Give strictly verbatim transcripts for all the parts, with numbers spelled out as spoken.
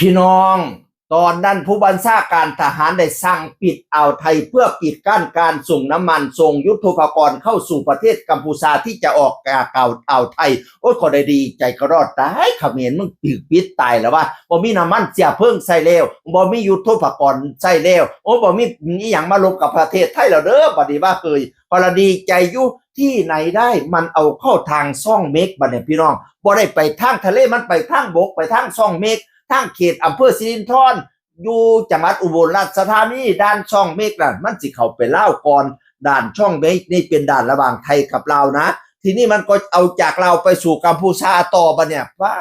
พี่น้อง ตอนนั้นผู้บัญชาการทหารได้สั่งปิดอ่าวไทย เพื่อปิดกั้นการส่งน้ำมัน ส่งยุทโธปกรณ์เข้าสู่ประเทศกัมพูชาที่จะออกจากอ่าวอ่าวไทย โอ้ย ก็ได้ดีใจกระดอดตาย เขมรมึงถืกปิดตายแล้วว่าบ่มีน้ำมันเชื้อเพลิงใส่แล้ว บ่มียุทโธปกรณ์ใส่แล้ว โอ้บ่มีอีหยังมาลบกับประเทศไทยแล้วเด้อ บัดนี้ว่าเกย พอละดีใจอยู่ ที่ไหนได้มันเอาเข้าทางช่องเม็กบัดเนี่ยพี่น้อง บ่ได้ไปทางทะเล มันไปทางบก ไปทางช่องเม็ก ทางเขตอำเภอสิรินธร อยู่จังหวัดอุบลราชธานี ด่านช่องเม็กน่ะมันสิเข้าไปลาวก่อน ด่านช่องเม็กนี่เป็นด่านระหว่างไทยกับลาวนะ ทีนี้มันก็เอาจากลาวไปสู่กัมพูชาต่อบัดเนี่ย ป๊า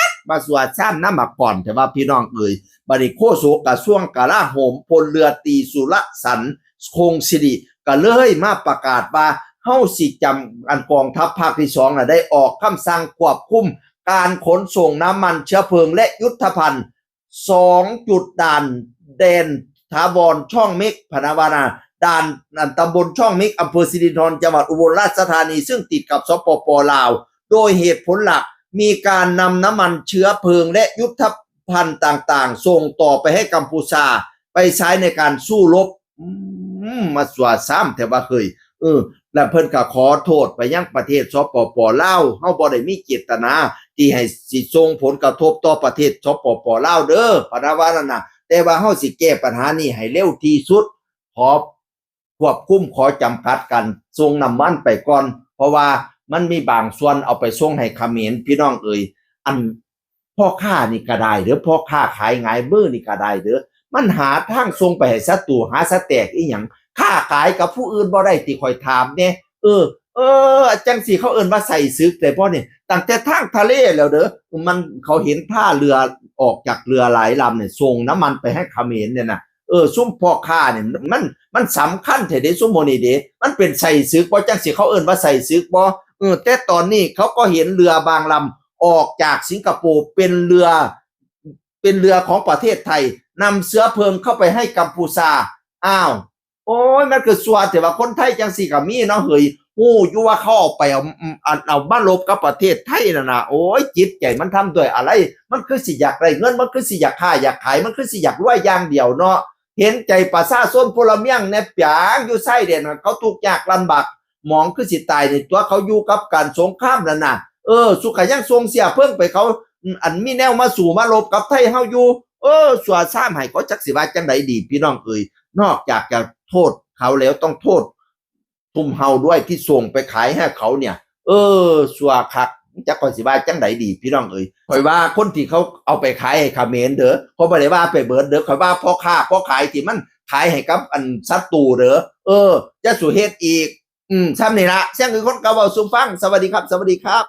ด มาสวดซ้ำน้ำหมากก่อน แต่ว่าพี่น้องเอ๋ย บัดนี้โฆษกกระทรวงกลาโหม พลเรือตรีสุรสันต์ คงสิริ ก็เลยมาประกาศว่า เฮาสิจำ อันกองทัพภาคที่สองน่ะได้ออกคำสั่งควบคุมการขนส่งน้ำมันเชื้อเพลิงและยุทธภัณฑ์ สองจุดด่านแดนถาวรช่องเม็ก พะนะว่านะ ด่าน ด่านตำบลช่องเม็ก อำเภอสิรินธร จังหวัดอุบลราชธานี ซึ่งติดกับ สปป ลาว โดยเหตุผลหลัก มีการนำน้ำมันเชื้อเพลิงและยุทธภัณฑ์ต่างๆ ส่งต่อไปให้กัมพูชา ไปใช้ในการสู้รบ อืม มาสวดซ้ำแต่ว่าเคย เออ แล้วเพิ่นก็ขอโทษไปยังประเทศ สปป ลาว เฮาบ่ได้มีเจตนาที่ให้สิส่งผลกระทบต่อประเทศ สปป ลาว เด้อ พะนะว่านั่นน่ะ แต่ว่าเฮาสิแก้ปัญหานี้ให้เร็วที่สุด ขอควบคุม ขอจำกัดการส่งน้ำมันไปก่อน เพราะว่ามันมีบางส่วนเอาไปส่งให้เขมร พี่น้องเอ๋ย อัน พ่อค้านี่ก็ได้เด้อ พ่อค้าขายหงายมือนี่ก็ได้เด้อ มันหาทางส่งไปให้ศัตรู หาสแต็กอีหยัง ค้าขายกับผู้อื่นบ่ได้ติ ข้อยถามแหน่ เออ เออ จังสิเขาเอิ้นว่าใส่ศึกได้บ่นี่ ตั้งแต่ทางทะเลแล้วเด้อ มัน เขาเห็นท่าเรือออกจากเรือหลายลำเนี่ย ส่งน้ำมันไปให้เขมรเนี่ยนะ เออ ซุมพ่อค้าเนี่ย มัน มันสำคัญแท้เด้ ซุมหมู่นี้เด้ มันเป็นใส่ศึกบ่ จังสิเขาเอิ้นว่าใส่ศึกบ่ เออ แต่ตอนนี้เขาก็เห็นเรือบางลำออกจากสิงคโปร์ เป็นเรือ เป็นเรือของประเทศไทย นำเชื้อเพลิงเข้าไปให้กัมพูชา อ้าว โอ้ย มันคือซัวแต่ว่าคนไทยจังสิก็มีเนาะ เฮ้ย ฮู้อยู่ว่าเขาเอาไปเอา เอา เอามาลบกับประเทศไทยนั่นน่ะ โอ้ย จิตใจมันทำด้วยอะไร มันคือสิอยากได้เงิน มันคือสิอยากค้าอยากขาย มันคือสิอยากรวยอย่างเดียวเนาะ เห็นใจประชาชนพลเมืองแหน่ ปางอยู่ชายแดนน่ะ เขาทุกข์ยากลำบาก หมองคือสิตายในตัวเขาอยู่กับการสงครามนั่นน่ะ เออ สุขะยังส่งเสียเพิ่งไปเขา อันมีแนวมาสู่มาลบกับไทยเฮาอยู่ เออ สัวซ้ำให้เขาจักสิว่าจังใดดี พี่น้องเอ๋ย นอกจากจะโทษเขาแล้วต้องโทษ ทุ่มเฮาด้วยที่ส่งไปขายให้เขาเนี่ย เออ สัวคัก จักข้อยสิว่าจังใดดี พี่น้องเอ๋ย ข้อยว่าคนที่เขาเอาไปขายให้เขมรเด้อ เขาบ่ได้ว่าไปเบิดเด้อ ข้อยว่าพ่อค้าพ่อขายที่มันขายให้กับอันศัตรูเด้อ เออ จะสู่เฮ็ดอีก อืม ซ้ำนี่ละ เสียงคือคนเก่าเว้าสู่ฟัง สวัสดีครับ สวัสดีครับ